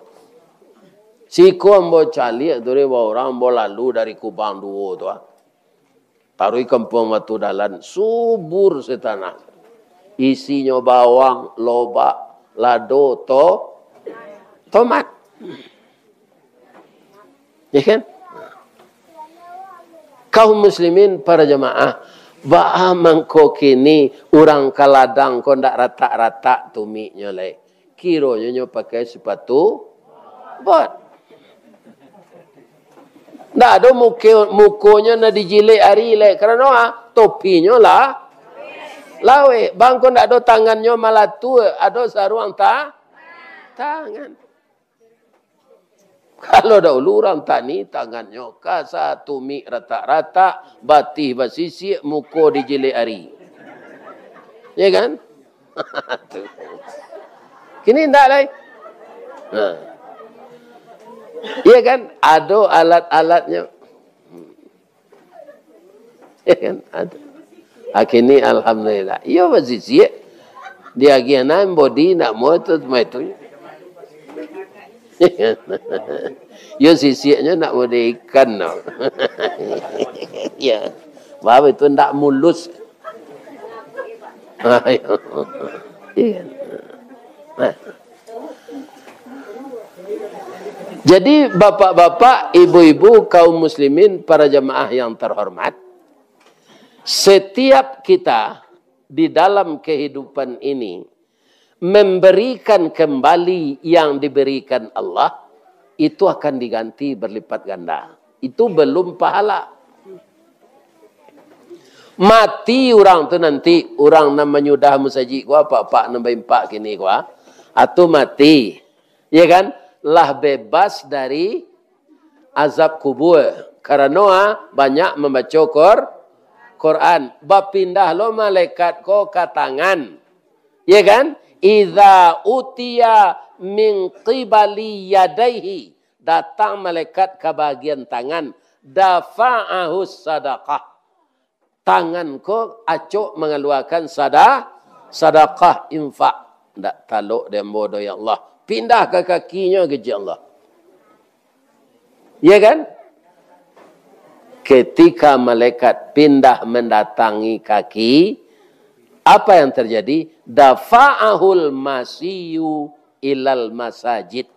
Siko ambo caliak tu, dek urang ambo lalu dari Kubang Duo tu, ah. Taruih Kampuang Batu Dalan, subur se tanah. Isinyo bawang, lobak, lado, to-, tomat. Ya kan? Kaum muslimin, para jamaah, baa mangko kini urang ka ladang ko ndak ratak-ratak tumiknyo lai? Kironyo nyo pakai sipatu bot. Ndak ado muko-, mukonyo nan dijilek ari lai. Karano, ah, topinyo lah laweh. Bangko ndak ado tangannyo malatua, ado saruang ta-, tangan. Kalau dahulu urang tani, tangannyo ka satumik ratak-ratak, batih basisiak, muko dijilek ari. Ya kan? Tu. Kini ndak lai. Nah. Ya kan? Ado alat-alatnyo. Ya kan? Ado. Ah, kini alhamdulillah. Iyo, basisiak. Diagiah nan bodi nak mo tu, ma itu. Iyo, sisiaknyo nak bodi ikan tu. Ya. Baru itu ndak mulus. Iyo. Nah. Jadi, bapak-bapak, ibu-ibu, kaum muslimin, para jamaah yang terhormat, Setiap kita di dalam kehidupan ini memberikan kembali yang diberikan Allah, itu akan diganti berlipat ganda. Itu belum pahala. Mati urang tu nanti, urang nan manyudah musajik ko, apak-apak nan baimpak kini ko, ah. Atu mati. Ya kan? Lah bebas dari azab kubur. Karano, ah, banyak mambaco Qur-, Quran. Bapindah lo malaikat ko ka tangan. Ya kan? Idza utiya min qibali yadaihi. Datang malaikat ka bagian tangan. Dafa'ahu sadaqah. Tangan ko acok mangaluakan sada-, sadakah, infak. Ndak talok dek ambo doh, ya Allah. Pindah ka kakinyo, kecek Allah. Ya kan? Ketika malaikat pindah mendatangi kaki, apa yang terjadi? Dafa'ahul masiyu ilal masajid.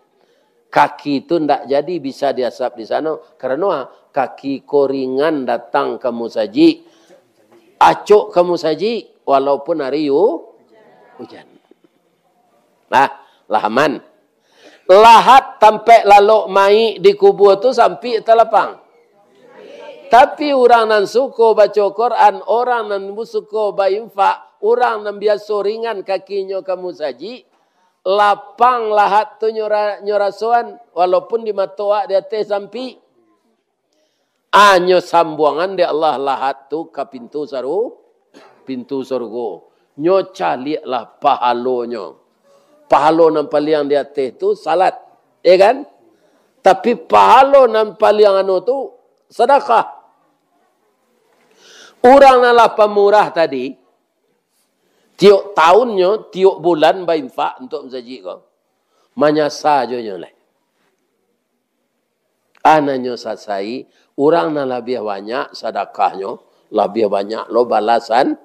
Kaki tu ndak jadi bisa diasap di sano. Karano, ah, kaki ko ringan datang ka musajik. Acok ka musajik, walaupun ari u-, ujan. Nah, lah aman. Lahat tampek lalok mayik di kubua tu sampik atau lapang? Tapi urang nan suko baco Quran, urang nan suko bainfak, urang nan biaso ringan kakinyo ka musajik, lapang lahat tu nyo ra-, nyo rasoan, walaupun di mato awak di ateh sampik. Anyo sambuangan dek Allah lahat tu ka pintu saru-, pintu sarugo. Nyo caliaklah pahalonyo. Pahalo nan paliang di ateh tu salat, ya kan? Tapi pahalo nan paliang anu tu sadakah. Urang nan lah pamurah tadi, tiok taunnyo, tiok bulan bainfak untuak musajik ko, manyasa jo nyo lai. Ah, nan nyo sasai, urang nan labiah banyak sadakahnyo, labiah banyak lo balasan,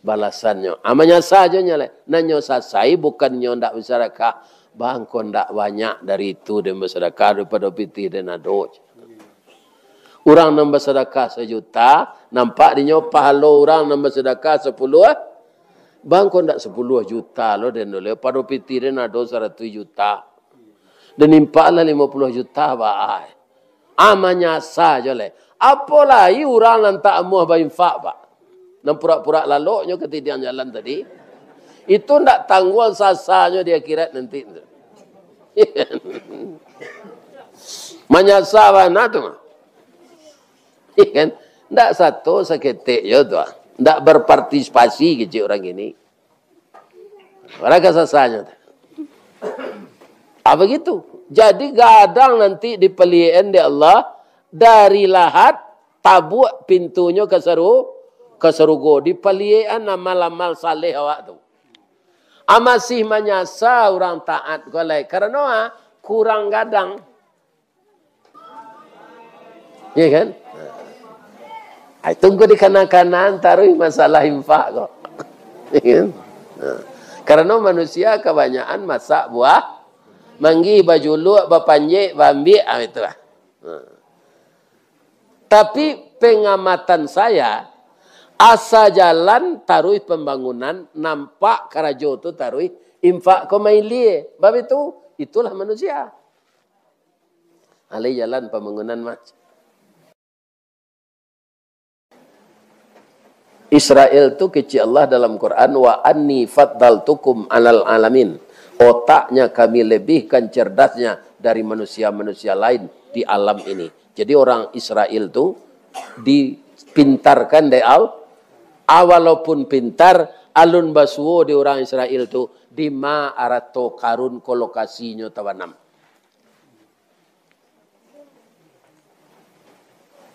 balasannyo. Ah, manyasa jo nyo lai. Nan nyo sasai bukan nyo ndak basadakah, bangko ndak banyak dari itu den basadakah daripado pitih den ado. Urang nan basadakah sajuta, nampak dinyo pahalo urang nan basadakah sapuluah, bangko ndak sapuluah juta lo den dulu, pado pitih den ado saratuih juta. Den infak lah limo puluah juta, ba ai. Ah, manyasa jo lai. Apo lai urang nan tak amuah bainfak, Pak? Nan purak-purak laloknyo katidiang jalan tadi. Itu ndak tangguang sasanyo di akhirat nanti tu. Manyasa bana tu mah. Iya kan? Ndak sato saketek jo tu, ah. Ndak berpartisipasi kecek urang kini. Urang ka sasanyo tu. Ah, begitu. Jadi, gadang nanti dipaliek-an dek Allah dari lahat, tabuak pintunyo ka saru-, ka sarugo, dipaliek-an amal-amal saleh awak tu. Ah, masih manyasa urang taat ko lai. Karano, ah, kurang gadang. Ya kan? Ah, itu engko dikana-kanaan taruih masalah infak ko. Ya kan? Ah. Karano manusia kabanyakan masak buah manggih, bajuluak, bapanjek, baambiak, ah, itulah. Ah. Tapi pengamatan saya, asa jalan taruih pambangunan, nampak karajo tu taruih infak ko mailie. Bab itu, itulah manusia. Alai jalan pambangunan mah. Israel tu kecek Allah dalam Quran, "Wa anni faddaltukum alal alamin." Otaknya kami lebihkan cerdasnya dari manusia-manusia lain di alam ini. Jadi orang Israel tu dipintarkan dek Al-, ah, walaupun pintar, alun basuo di orang Israel tu, di ma arato karun ko lokasinyo tabanam.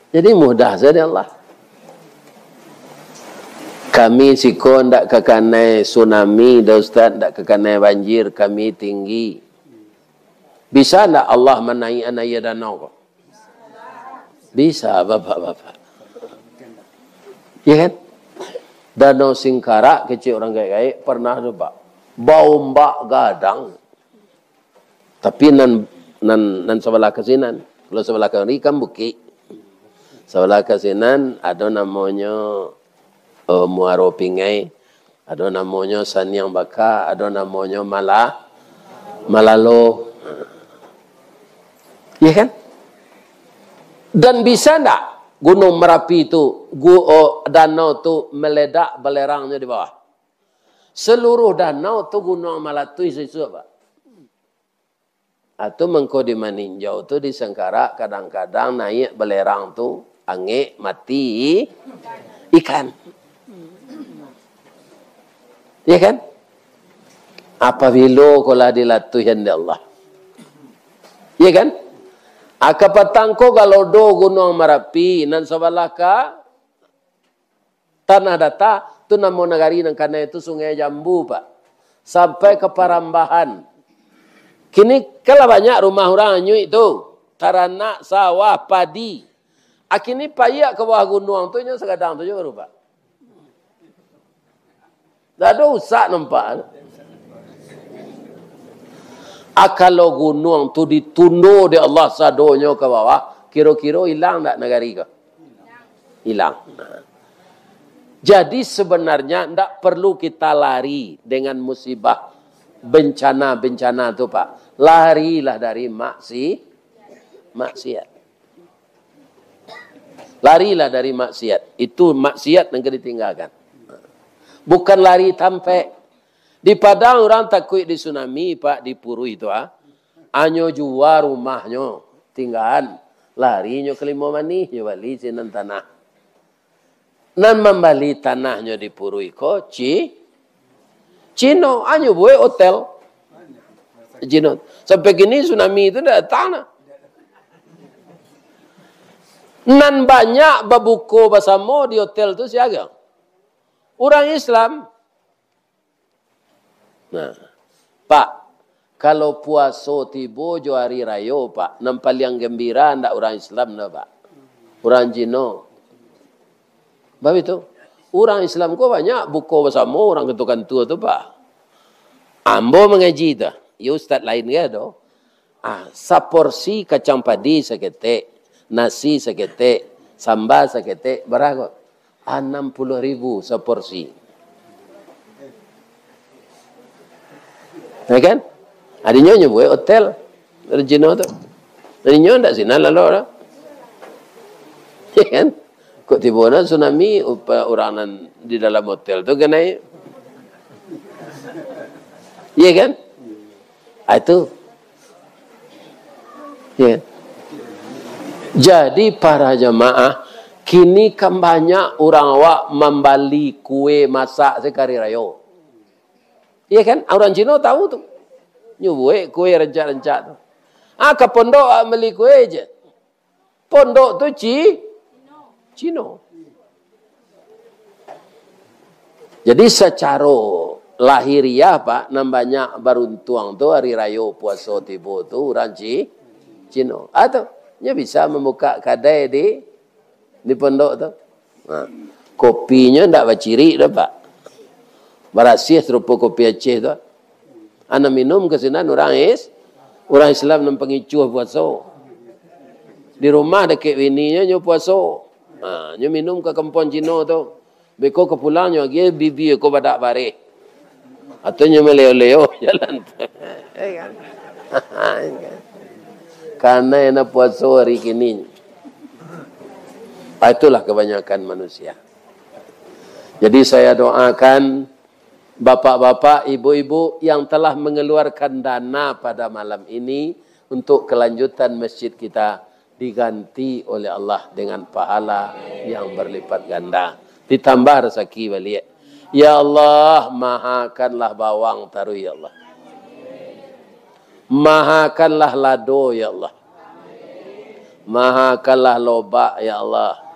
Jadi mudah saja Allah. Kami siko ndak kakanai tsunami, dah Ustaz, ndak kakanai banjir, kami tinggi. Bisa ndak Allah manaikan aia danau ko? Bisa, bapak-bapak. Ya kan? Danau Singkarak, kecek urang gaek-gaek, pernah tu, Pak. Baombak gadang. Tapi nan, nan, nan sabalah ka sinan. Kalau sabalah kamari kan bukik. Sabalah ka sinan ado namonyo eh, Muaro Pingai, ado namonyo Saniang Baka, ado namonyo Mala-, Malalo. Iya kan? Dan bisa ndak Gunung Merapi tu, gu-, oh, danau tu meledak belerangnyo di bawah? Seluruh danau tu gunuang malatuih sisuak, Pak. Atau mangko di Maninjau tu, di Sengkarak, kadang-kadang naiak belerang tu, angek, mati ikan. Ya kan? Apabilo ko lah dilatuihan dek Allah. Ya kan? Aka patang ko galodo Gunuang Marapi, nan sabalah ka Tanah Data, tu namo nagari nan kanai tu Sungai Jambu, Pak. Sampai ka Parambahan. Kini kan lah banyak rumah urang anyuik tu. Taranak, sawah, padi. A kini paiak ka bawah gunuang tu, nyo sagadang tu juo baru, Pak. Dak ado usak nampak. A kalau gunuang tu ditundo dek Allah sadonyo ka bawah, kiro-kiro ilang dak nagari ko? Ilang. Jadi, sebenarnya ndak perlu kita lari dengan musibah, bencana-bencana tu, Pak. Larilah dari maksi-, maksiat. Larilah dari maksiat. Itu maksiat nan ka ditinggalkan. Bukan lari tampek. Di Padang urang takuik di tsunami, Pak, di Purui tu, ah. Anyo jua rumahnyo, tinggaan. Larinyo ka Limau Manih, nyo bali sinan tanah. Nan mambali tanahnyo di Purui ko, Ci-, Cino, anyo buek hotel. Cino. Sampai kini tsunami tu ndak datang nah. Nan banyak babuko basamo di hotel tu sia? Urang Islam. Nah, Pak, kalau puaso tibo jo ari rayo, Pak, nan paliang gambira ndak urang Islam doh, Pak. Urang Cino. Babitu. Urang Islam ko banyak buko basamo urang kantua-kantua tu, Pak. Ambo mangaji tu, yo ustaz lain ge ado. Ah, saporsi kacang padi saketek, nasi saketek, samba saketek, bara ko? Anam puluah ribu saporsi. Ya kan? Adinyo nyo buek hotel dari Cino tu. Adinyo ndak sinan lalu dah. Ya kan? Kok tibo na tsunami, upa-, urang nan di dalam hotel tu kanai. Ya kan? Ah, itu. Ya. Jadi, para jamaah, kini kan banyak urang awak mambali kue masak se ka ari rayo. Iya kan? Urang Cino tahu tu. Nyo buek kue rancak-rancak tu. Ah, ka pondok awak mambali kue je. Pondok tu Ci-, Cino. Jadi, sacaro lahiriah, Pak, nan banyak baruntuang tu, ari rayo puaso tibo tu, urang Ci-, Cino. Ah, tu, nyo bisa mambukak kadai di, di pondok tu. Ha. Kopinyo ndak bacirik doh, Pak. Barasiah sarupo kopi Aceh tu. Anak minum ka sinan urang is-, urang Islam nan pangicuah puaso. Di rumah dakek bininyo, nyo puaso. Ha, nyo minum ka kampuang Cino tu. Beko ka pulang nyo agiah bibia ko badak bareh. Atau nyo maleo-leo jalan tu. Eh, kan? Karena enak puaso hari kini. Ah, itulah kebanyakan manusia. Jadi, saya doakan bapak-bapak, ibu-ibu yang telah mengeluarkan dana pada malam ini untuk kelanjutan masjid kita, diganti oleh Allah dengan pahala yang berlipat ganda. Ditambah rezeki baliak. Ya Allah, mahakanlah bawang taruih, ya Allah. Mahakanlah lado, ya Allah. Mahakanlah lobak, ya Allah.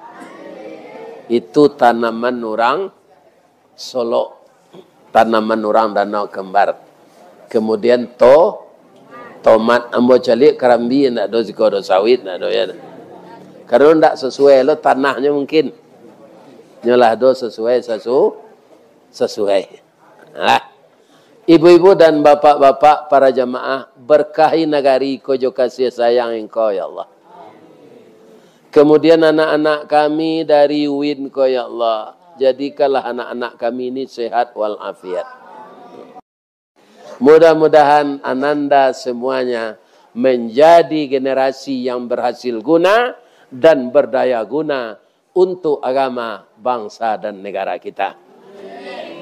Itu tanaman urang Solok, tanaman urang Danau Kembar. Kemudian to-, tomat, ambo caliak karambi, ndak do siko do sawit, ndak do, ya. Karena ndak sesuai lo tanahnyo mungkin. Nyolah do sesuai, sesu-, sesuai. Nah, ibu-ibu dan bapak-bapak, para jamaah, berkahi nagari ko jo kasih sayang Engkau, ya Allah. Kemudian anak-anak kami dari uin ko, ya Allah. jadikanlah anak-anak kami ini sehat walafiat. Mudah-mudahan ananda semuanya menjadi generasi yang berhasil guna dan berdaya guna untuk agama, bangsa, dan negara kita.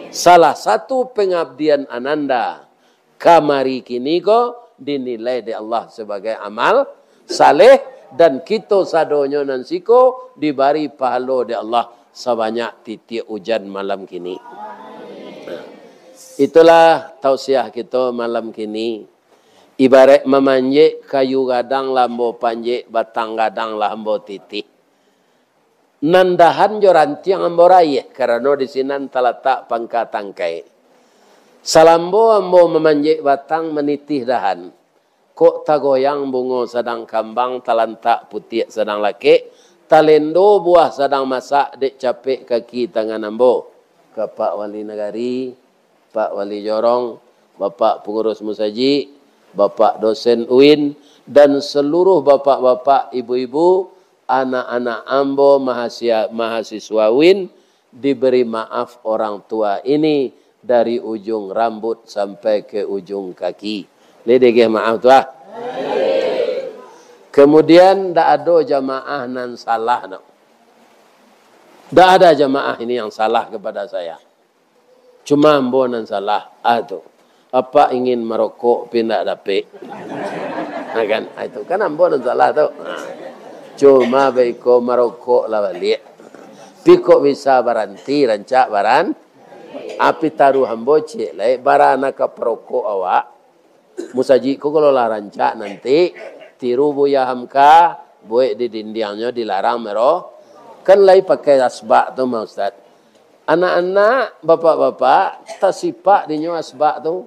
Salah satu pengabdian ananda kamari kini ko dinilai dek Allah sebagai amal saleh, dan kito sadonyo nan siko dibari pahalo dek Allah sabanyak titiak ujan malam kini. Itulah tausiah kito malam kini. Ibarat mamanjek kayu gadang lah ambo panjek, batang gadang lah ambo titih. Nan dahan jo rantiang ambo raiah, karano di sinan talatak pangka tangkai. Salambo ambo mamanjek batang, manitih dahan, kok tagoyang bungo sadang kambang, talantak putiak sadang lakek, talendo buah sadang masak dek capek kaki tangan ambo. Ka Pak Wali Nagari, Pak Wali Jorong, Bapak Pangurus Musajik, Bapak Dosen uin, dan saluruah bapak-bapak, ibu-ibu, anak-anak ambo mahasia-, mahasiswa uin, diberi maaf orang tua ini dari ujung rambut sampai ke ujung kaki. Lai diagih maaf tu ah. Kemudian, ndak ado jamaah nan salah, no. Ndak ada jamaah ini yang salah kepada saya. Cuma ambo nan salah, ah, tu. Apak ingin marokok, pi ndak dapek. Nah, kan? Ah, itu kan ambo nan salah tu. Ah. Cuma baiko marokok lah baliak. Pi kok bisa baranti, rancak baran-, api taruah ambo ciek lai, bara nan ka parokok awak. Musajik ko kalau lah rancak nanti, tiru Buya Hamka, buek di dindiangnyo dilarang mero-, kan lai pakai asbak tu mah, Ustaz. Anak-anak, bapak-bapak, tasipak dinyo asbak tu.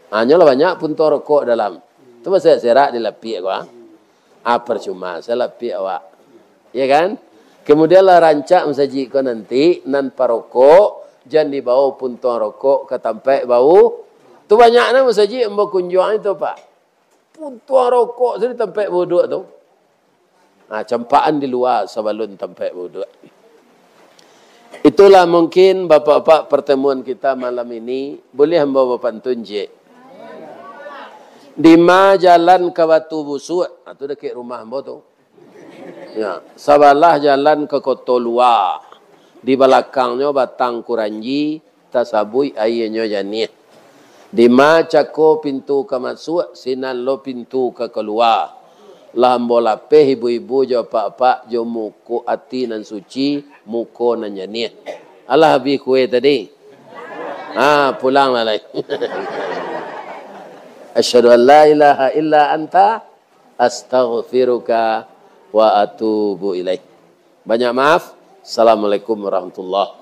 Hanyo lah banyak puntuang rokok dalam. Tu mah serak-serak dilapiak ko, ah. Ah, parcuma, salapiak awak. Ya kan? Kemudian lah rancak musajik ko nanti, nan parokok, jan dibawa puntuang rokok ka tampek bau. Tu banyak nah musajik ambo kunjuang itu, Pak. Puntuang rokok tu di tampek buduak tu. Ah, campakan di lua sabalun tampek buduak. Itulah mungkin, bapak-bapak, pertemuan kita malam ini. Boleh ambo bapantun ciek? Dima jalan ka Batu Busuak? Ah, tu dakek rumah ambo tu. Ya, sabalah jalan ka Koto Lua. Di balakangnyo Batang Kuranji, tasabuik aianyo janiah. Dima cako pintu ka masuak, sinan lo pintu ka kalua. Lah ambo lapeh ibu-ibu jo apak-apak jo muko ati nan suci, muko nan janiah. Alah abih kue tadi. Ha, pulanglah lai. Asyhadu an la ilaha illa anta, astaghfiruka wa atubu ilaik. Banyak maaf. Assalamualaikum warahmatullahi